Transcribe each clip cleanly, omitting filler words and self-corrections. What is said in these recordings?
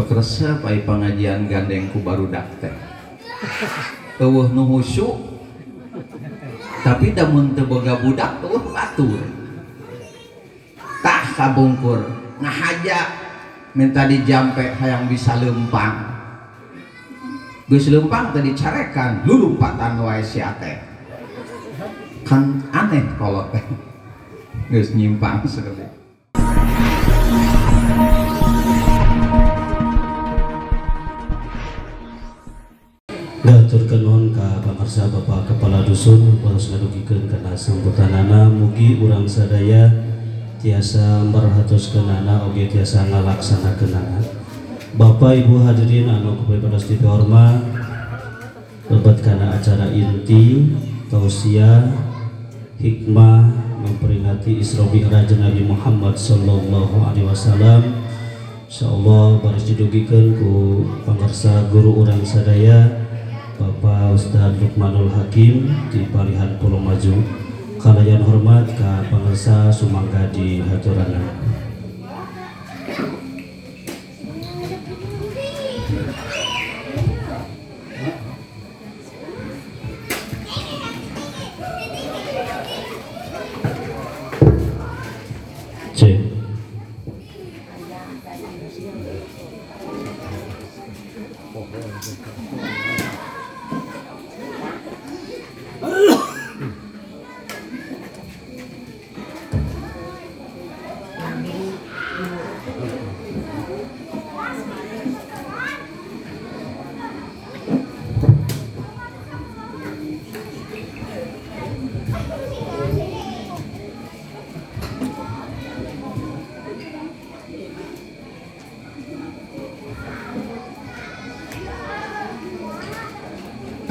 Sok resep ai pangajian gandeng ku barudak teh. Eueuh nu husu tapi da mun teu boga budak eueuh batur. Tah kabungkur ngahaja minta dijampe hayang bisa leumpang. Geus leumpang teh dicarekan lulumpatan wae sia teh. Kan aneh kolot teh. Geus nyimpang sakedik. Ngahaturkeun nuhun ka pamirsa Bapak Kepala Dusun paros ngadugikeun kana sambutanana mugi urang sadaya tiasa merhatoskeunana oge tiasa ngalaksanakeunana. Bapak Ibu hadirin anu kupribados dipihormat, lebet kana acara inti tausiah hikmah memperingati Isra Mi'raj Nabi Muhammad sallallahu alaihi wasallam. Insyaallah baris didugikeun ku pangarsa guru urang sadaya Bapak Ustaz Lukmanul Hakim di Palihan Pulau Maju. Kalayan hormat ka pangarsa sumangga di haturanan. C.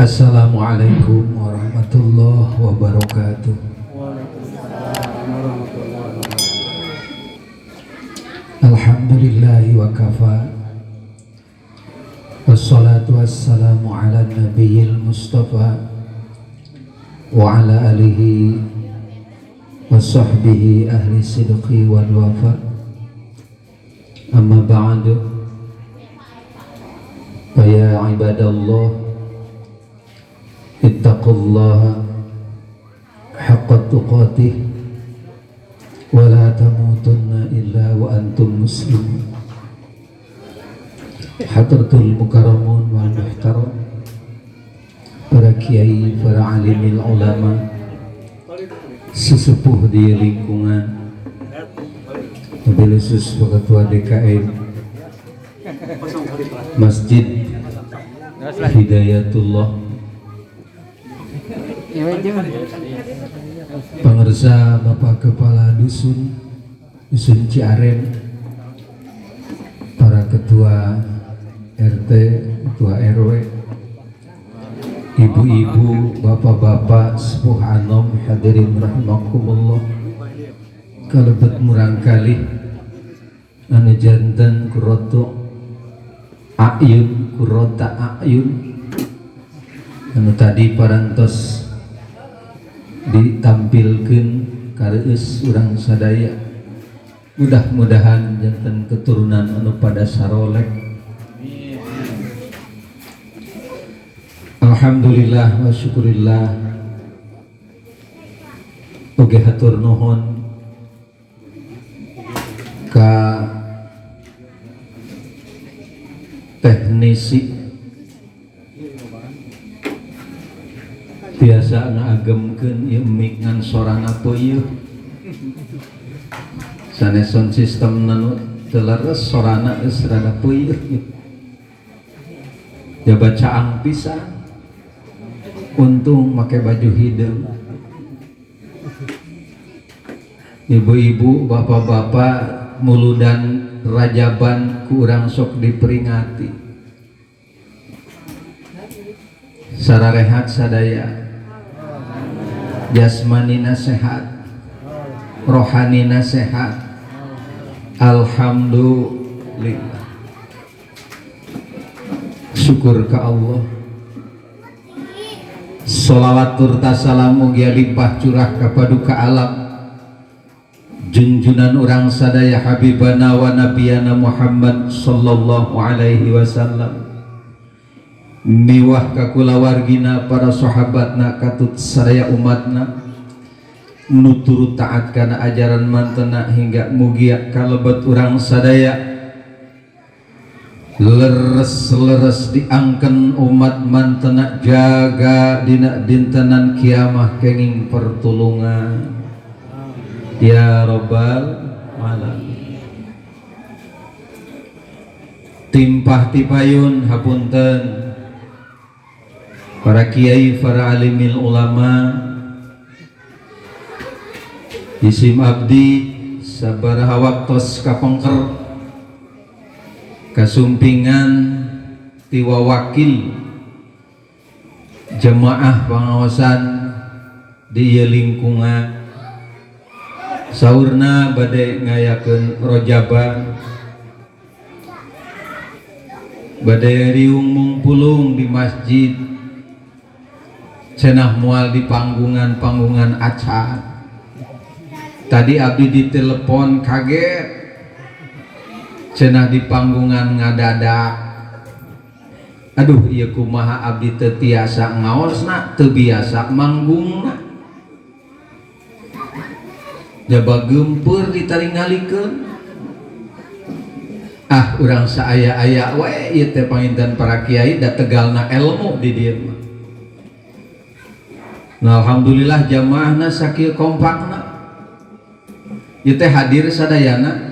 Assalamualaikum warahmatullahi wabarakatuh. Alhamdulillahi wa kafa. Wassalatu wassalamu ala nabiyil mustafa wa ala alihi wa sahbihi ahli sidqi wal wafa. Amma ba'du. Fa ya ibadallah, ittaqullaha haqqa tuqatih wa la tamutunna illa wa antum muslimun. Hadratul mukarramun wal muhtaram, para kiai, para alimil ulama, sesepuh di lingkungan, mobil khusus Pak Ketua DKM Masjid Hidayatullah, pengersa Bapak Kepala Dusun Dusun Ciaren, para Ketua RT, Ketua RW, ibu-ibu, bapak-bapak, sepuh anom, hadirin rahimakumullah. Kalebet murang kali anu janten kurotu ayun, kurota ayun anu tadi parantos ditampilkeun kareueus urang sadaya. Mudah-mudahan janten keturunan anu pada saroleh. Alhamdulillah wa syukurillah. Oge hatur nuhun ka teknisi biasa ngaagemkeun ieu mic ngan sorana peuyeut. Sanes sound system nu teu leres sorana geus rada peuyeut. Ya bacaang pisan. Untung make baju hideung. Ibu-ibu, bapak-bapak, muludan rajaban ku urang sok diperingati. Sararehat sadaya, jasmanina sehat, rohanina sehat. Alhamdulillah. Syukur ka Allah. Sholawat turta salam mugia limpah curah ka paduka alam. Junjunan urang sadaya habibana wa nabiyana Muhammad sallallahu alaihi wasallam miwah ka kulawargina para sahabatna katut sadaya umatna nu turut taat kana ajaran mantena hingga mugia kalebet urang sadaya leres-leres diangken umat mantena jaga dina dintenan kiamah kenging pertulungan ya robbal alamin. Timpah tipayun hapunten para kiai, para alimil ulama, isim abdi sabaraha waktos kapengker kasumpingan tiwa wakil jemaah pengawasan di lingkungan saurna bade ngayakeun rojaban bade riung mungpulung di masjid cenah moal di panggungan-panggungan acan. Tadi abdi ditelepon kaget cenah di panggungan ngadadak. Aduh ieu kumaha abdi teu tiasa ngaosna, teu biasa manggungna. Jaba gempur ditaringalikeun. Ah urang saaya-aya we ieu teh panginten para kiai da tegalna ilmu di dieu mah. Nah, alhamdulillah jamaahna sakieu kompakna. Ieu teh hadir sadayana.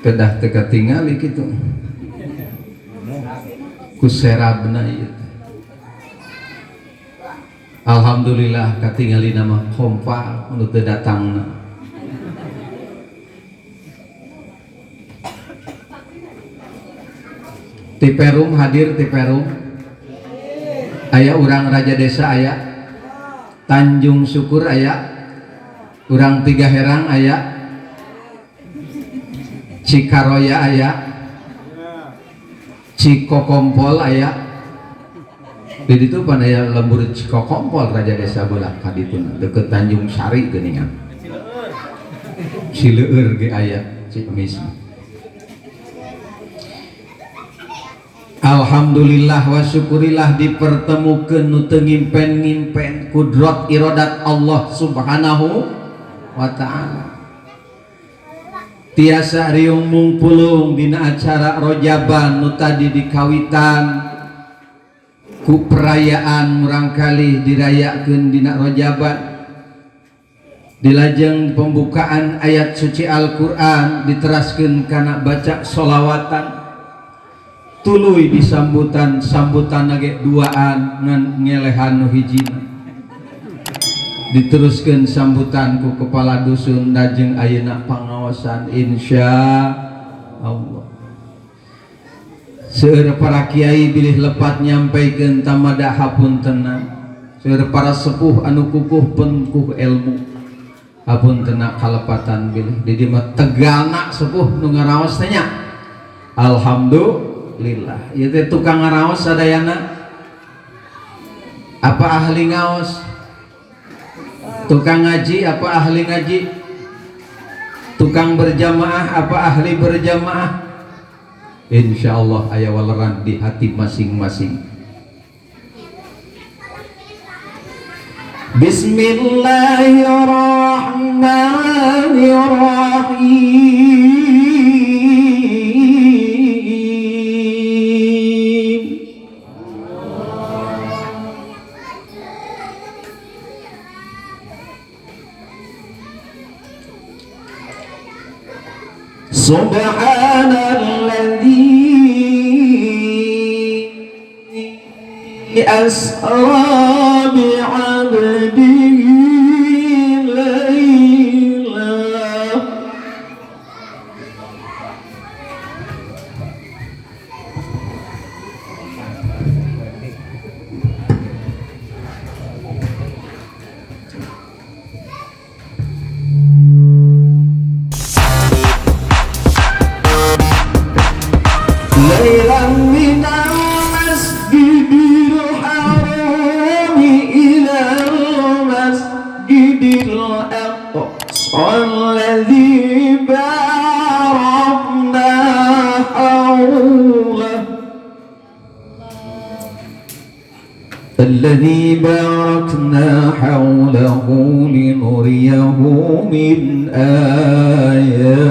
Kedah teu katingali kitu. Ku serabna ieu teh. Alhamdulillah katingali nama kompak nu teu datangna. Ti Perum hadir ti Perum. Aya urang Raja Desa aya. Tanjung Syukur aya. Urang Tiga Herang aya. Cikaroya aya. Cikokompol aya. Di ditu pan aya lembur Cikokompol Raja Desa belah ka dituna deukeut Tanjung Sari geuningan. Cileueur ge aya Ciamis. Alhamdulillah wa syukurillah dipertemukeun nu teu ngimpen-ngimpen kudrat iradat Allah Subhanahu wa ta'ala. Tiasa riung mungpulung dina acara rojaban nu tadi dikawitan ku perayaan murangkalih dirayakeun dina rojaban. Dilajeng pembukaan ayat suci Al-Qur'an diteraskeun kana baca sholawatan. Tuluy disambutan sambutan ge duaan ngan ngelehan nu hijina. Diteruskeun sambutan ku kepala dusun lajeng ayeuna pangaosan insya Allah. Seueur para kiai bilih lepat nyampaikeun tamada hapuntenna. Seueur para sepuh anu kukuh pengkuh ilmu hapuntenna kalepatan bilih di dieu mah tegalna sepuh nu ngaraos teh nya. Alhamdulillah. Ieu teh tukang ngaraos sadayana. Apa ahli ngaos? Tukang ngaji apa ahli ngaji? Tukang berjamaah apa ahli berjamaah? Insya Allah aya waleran di hati masing-masing. Bismillahirrahmanirrahim. Subhanalladzi asra bi'abdihi laila lailan minal masjidil haram ilal masjidil باركنا حوله لنريه من آياتنا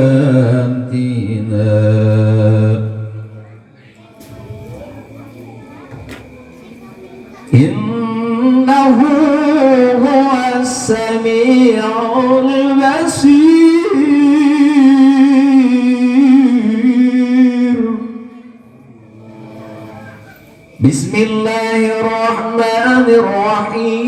إنه هو السميع البصير. بسم الله الرحمن الرحيم.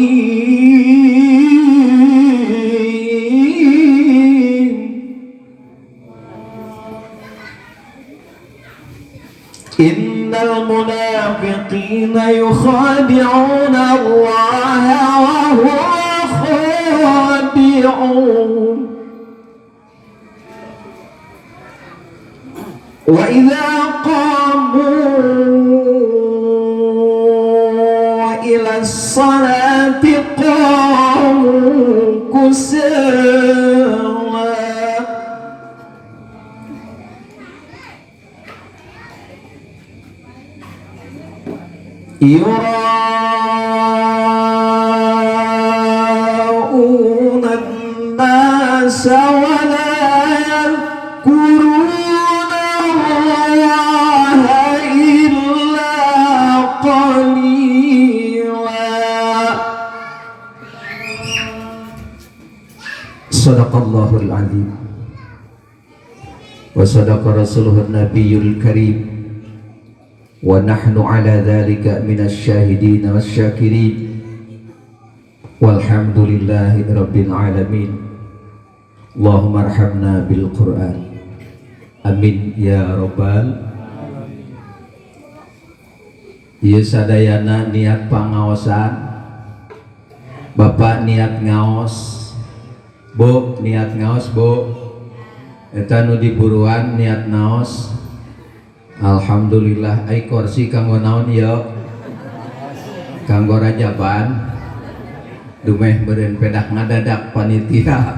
إن المنافقين يخادعون الله وهو خادعهم وإذا قاموا إلى الصلاة قاموا كسالى يراءون الناس ولا يذكرون الله إلا قليلا. صدق الله العظيم وصدق رسوله النبي الكريم ونحن على ذلك من الشاهدين والشاكرين والحمد لله رب العالمين. اللهم ارحمنا بالقرآن amin ya rabbal. Ieu sadayana niat pangaosan, Bapak niat ngaos, Bu niat ngaos, Bu eta nu diburuan niat naos. Alhamdulillah. Ai kursi kanggo naon ieu? Kanggo rajaban. Dumeh beureun pedah ngadadak panitia.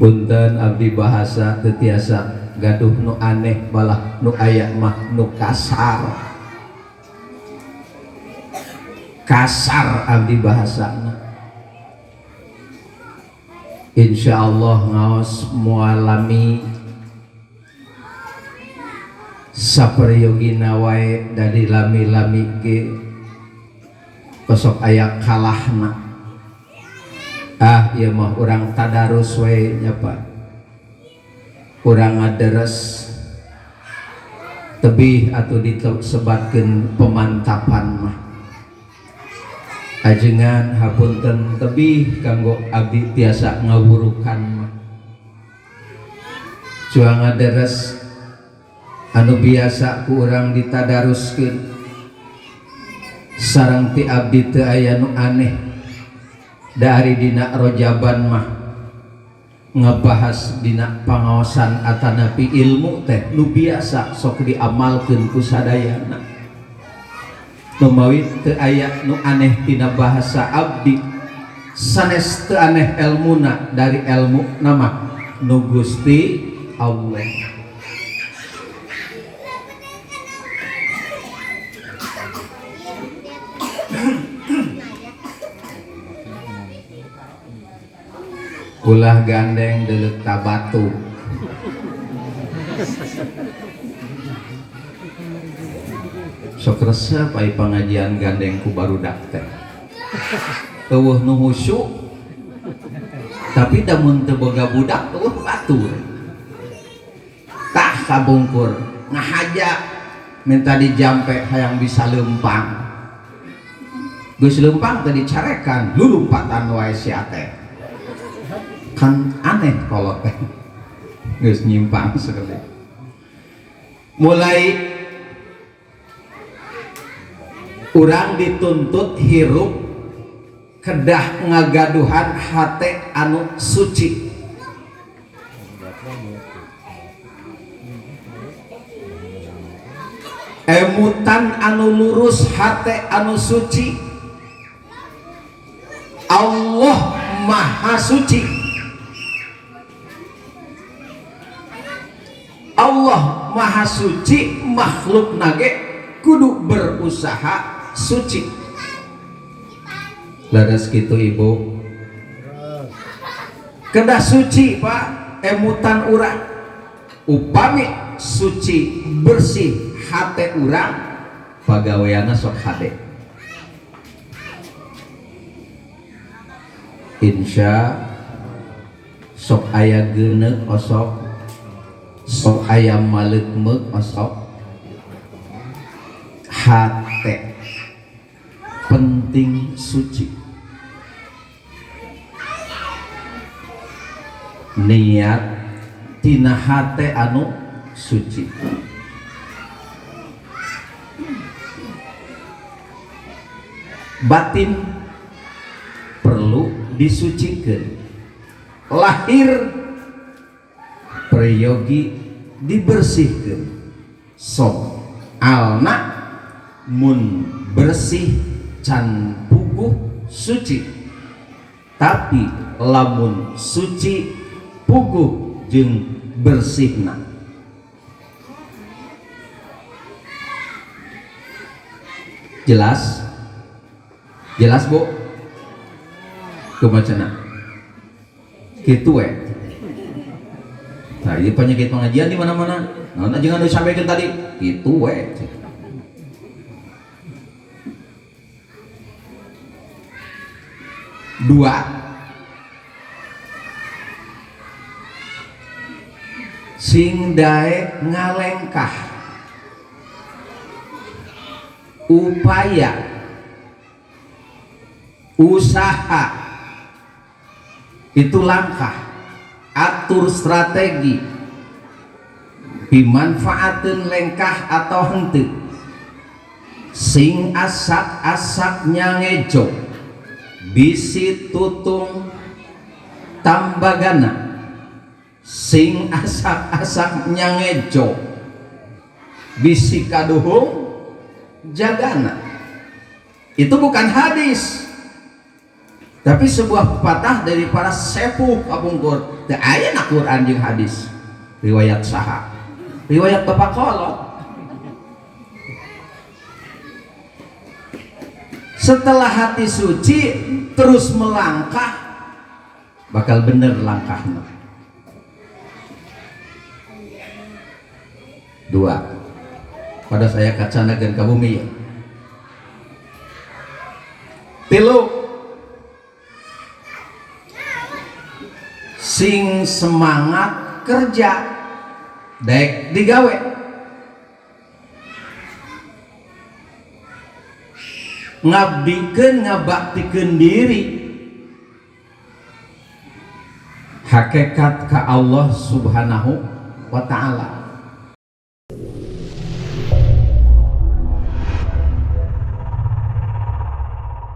Punten abdi bahasa teu tiasa gaduh nu aneh balah nu aya mah nu kasar. Kasar abdi bahasana. Insyaallah ngaos mualami saperyogina wae dari lami-lami ge osok aya kalahna. Ah ieu mah urang tadarus wae nya Pak, urang ngaderes tebih atuh disebatkeun pemantapan mah. Ajengan hapunten tebih kanggo abdi tiasa ngawurukan mah. Cuang ngaderes anu biasa ku urang ditadaruskeun sareng ti abdi teu aya nu aneh. Dari dina rojaban mah ngebahas dina pangaosan atanapi ilmu teh nu biasa sok diamalkeun ku sadayana. Lumawi teu aya nu aneh tina bahasa abdi, sanes teu aneh elmuna dari elmu nama nu Gusti Allah. Ulah gandeng deuleuk ka batu. Sok resep ai pangajian gandeng ku barudak teh. Eueuh nu khusyuk tapi da mun teu boga budak eueuh batur. Tah kabungkur ngahaja minta dijampe hayang bisa leumpang. Geus leumpang teh dicarekan lulumpatan wae sia teh. Kan aneh kolot teh. Geus nyimpang sekali. Mulai urang dituntut hirup kedah ngagaduhan hate anu suci. Emutan anu lurus, hate anu suci. Allah Maha Suci. Allah Maha Suci, makhluk nage kudu berusaha suci. Leres kitu ibu. Kedah suci Pak, emutan urang. Upami suci bersih hate urang, pagaweanna sok hade. Insya sok aya geuneuk osok, sok aya maleukmeuk osok. Hate penting suci. Niat tina hate anu suci. Batin perlu disucikan. Lahir peryogi dibersihkan. Sok alna mun bersih can puguh suci, tapi lamun suci puguh jeung bersihna. Jelas? Jelas Bu? Kumaha kitu we. Nah, ieu penyakit pengajian di mana-mana. Naon ajengan disampaikan tadi? Kitu we. Dua, sing daek ngalengkah upaya usaha itu langkah, atur strategi dimanfaatin lengkah atau henteu, sing asak-asak nyangejo bisi tutung tambagana, sing asak-asak nyangejo bisi kaduhung jagana. Itu bukan hadis, tapi sebuah pepatah dari para sepuh kapungkur. Teu aya na Quran jeung hadis riwayat saha, riwayat bapak kolot. Setelah hati suci terus melangkah, bakal bener langkahnya. Dua, pada saya kacana gen ka bumi ya. Tilu, sing semangat kerja dek digawe. Ngabdikeun ngabaktikeun diri hakikat ka Allah Subhanahu wa ta'ala.